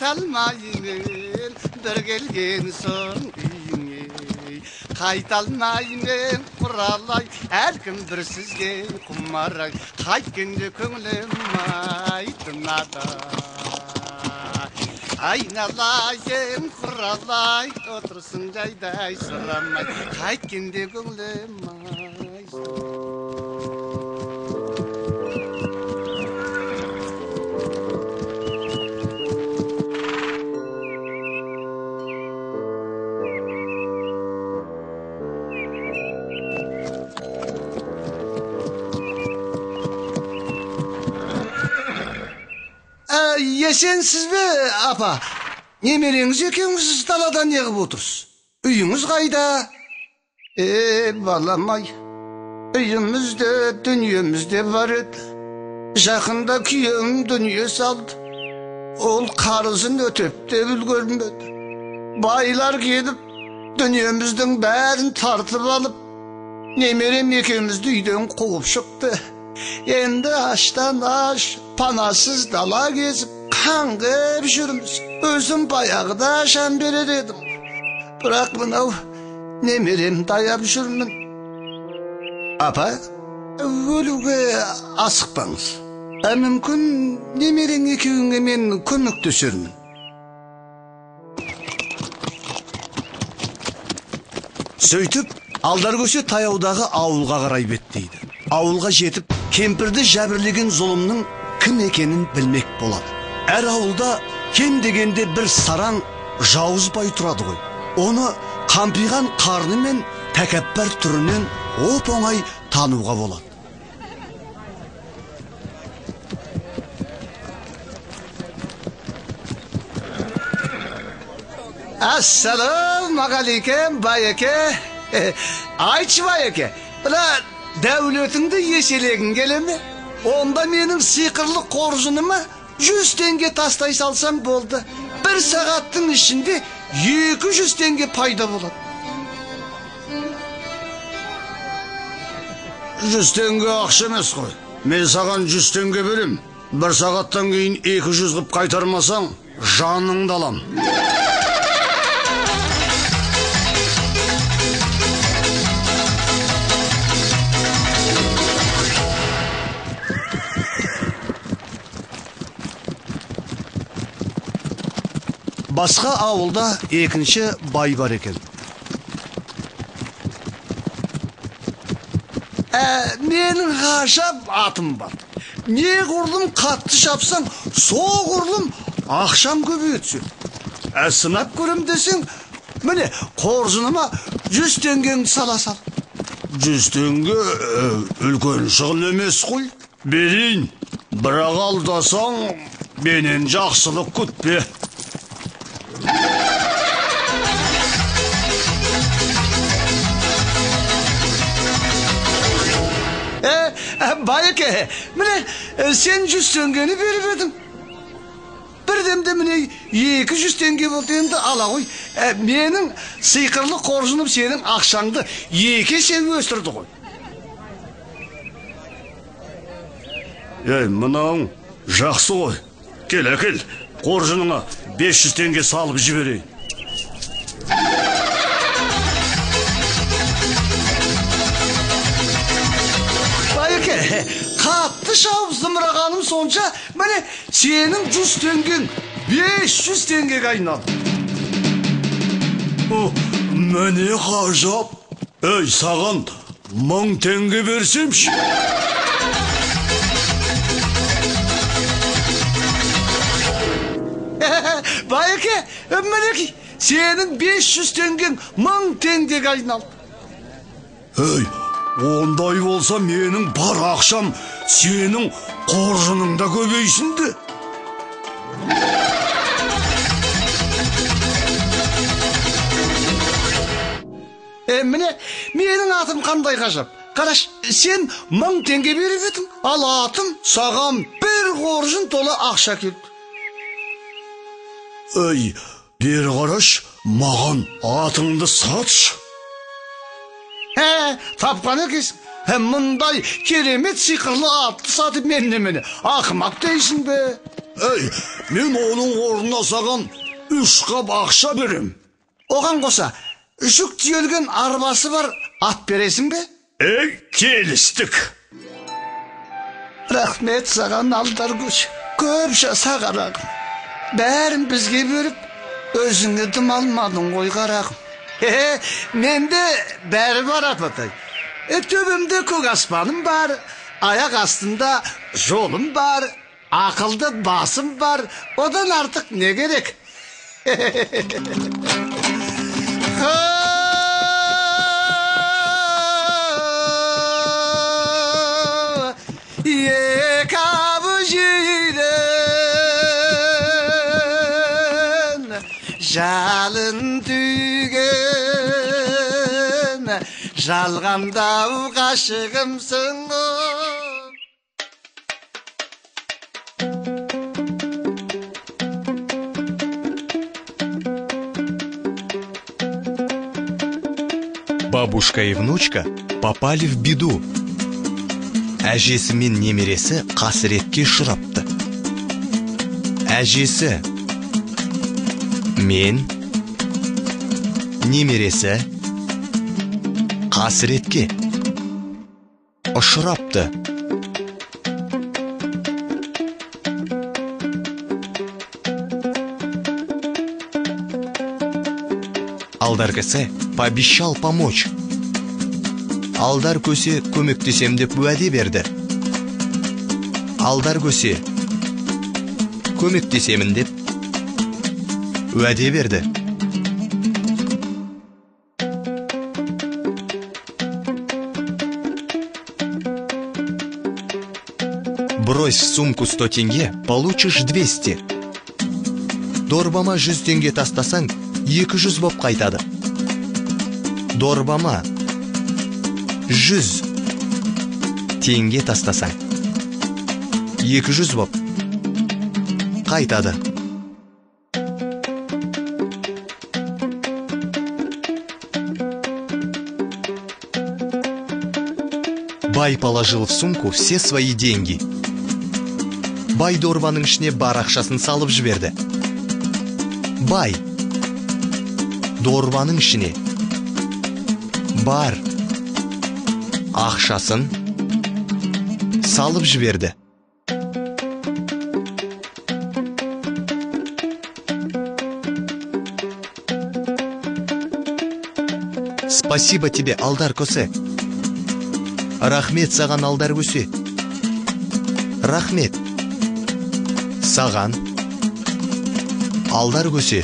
Қайта алмаймын бір келген соң үйіңе. Қайта алмаймын, құралай, әркім бір сізге құмар ай. Қайткенде көңілім ай тынады. Айналайын, құралай, отырсын жайдай сұрамай. Қайткенде көңілім ай. Есенсіз бе, апа? Немереңіз екеуіңіз далада неғып отырсыз? Үйіңіз қайда? Балам-ай, үйімізде, дүниемізде бар еді. Жақында күйеуім дүние салды. Ол қарызын өтеп те үлгермеді. Байлар келіп, дүниеміздің бәрін тартып алып, немерем екеумізді үйден қуып шықты. Енді аштан аш, панасыз дала кезіп, қаңғып жүрміз. Өзім баяғыда жан берер едім. Бірақ мынау немеремді аяп жүрмін. Апа, өлуге асықпаңыз. Мүмкін немерең екеуіңе мен көмектесермін. Сөйтіп, Алдар көсе таяудағы ауылға қарай беттейді. Ауылға жетіп, кемпірді жәбірлеген зұлымның кім екенін білмек болады. Әр ауылда кем дегенде бір сараң жауыз бай тұрады ғой. Оны қампиған қарны мен тәкәппар түрінен оп-оңай тануға болады. Ассалаумағалейкем, байеке. Айтшы, байеке, мына дәулетіңді еселегің келе ме? Онда менің сиқырлы қоржыныма 100 теңге тастай салсам болды. Бір сағаттың ішінде 200 теңге пайда болады. 100 теңге ақша емес қой. Мен саған 100 теңге берем. Бір сағаттан кейін 200 қып қайтармасаң, жаныңды алам. Басқа ауылда екінші бай бар екен. Менің ғажап атым бар. Неғұрлым қатты шапсаң, соғұрлым ақшам көбейе түседі. Сынап көрем десең, міне қоржыныма 100 теңгеңді сала сал. 100 теңге үлкен шығын емес қой. Берейін, бірақ алдасаң, менен жақсылық күтпе. Байеке, міне сен 100 теңгені беріп едің. Бірдемде міне 200 теңге болды, енді ала ғой. Менің сиқырлы қоржыным сенің ақшаңды 2 есе өсірді ғой. Ей, мынауың жақсы ғой. Кел, әкел, қоржыныңа 500 теңге салып жіберейін. Қатты шауып зымырағаным сонша, міне сенің 100 теңгең 500 теңгеге айналды. Міне ғажап. Ей, саған 1000 теңге берсемші. Байеке, мінекей, сенің 500 теңгең 1000 теңгеге айналды. Ей, ондай болса менің бар ақшам сенің қоржыныңда көбейсін де. Міне, менің атым қандай ғажап. Қараш, сен 1000 теңге беріп едің, ал атым саған бір қоржын толы ақша келді. Ей, бері қараш, маған атыңды сатшы. Тапқан екенсің. Мұндай керемет сиқырлы атты сатып мен немене, ақымақ дейсің бе? Ей, мен оның орнына саған 3 қап ақша берем. Оған қоса, жүк тиелген арбасы бар ат бересің бе? Ей, келістік. Рахмет саған, Алдар көсе. Көп жаса, қарағым. Бәрін бізге беріп, өзіңе дым алмадың ғой, қарағым. Менде бәрі бар, апатай. Төбемде көк аспаным бар, аяқ астында жолым бар, ақылды басым бар. Одан артық не керек? Екі абы жейден, жалын түйген, жалғандау ғашығымсың ғой. Бабушка и внучка попали в беду. Әжесі мен немересі қасіретке ұшырапты. Әжесі мен немересі қасіретке ұшырапты. Алдар Көсе пообещал помочь. Алдар Көсе көмектесем деп уәде берді. Алдар Көсе көмектесемін деп уәде берді. Брось в сумку 100 тенге, получишь 200. Дорбама 100 тенге тастасаң, 200 боп қайтады. Дорбама 100 тенге тастасаң, 200 боп қайтады. Бай положил в сумку все свои деньги. Бай дорбаның ішіне бар ақшасын салып жіберді. Бай дорбаның ішіне бар ақшасын салып жіберді. Спасибо тебе, Алдар Көсе. Рахмет саған, Алдар Көсе. Рахмет саған, Алдар Көсе.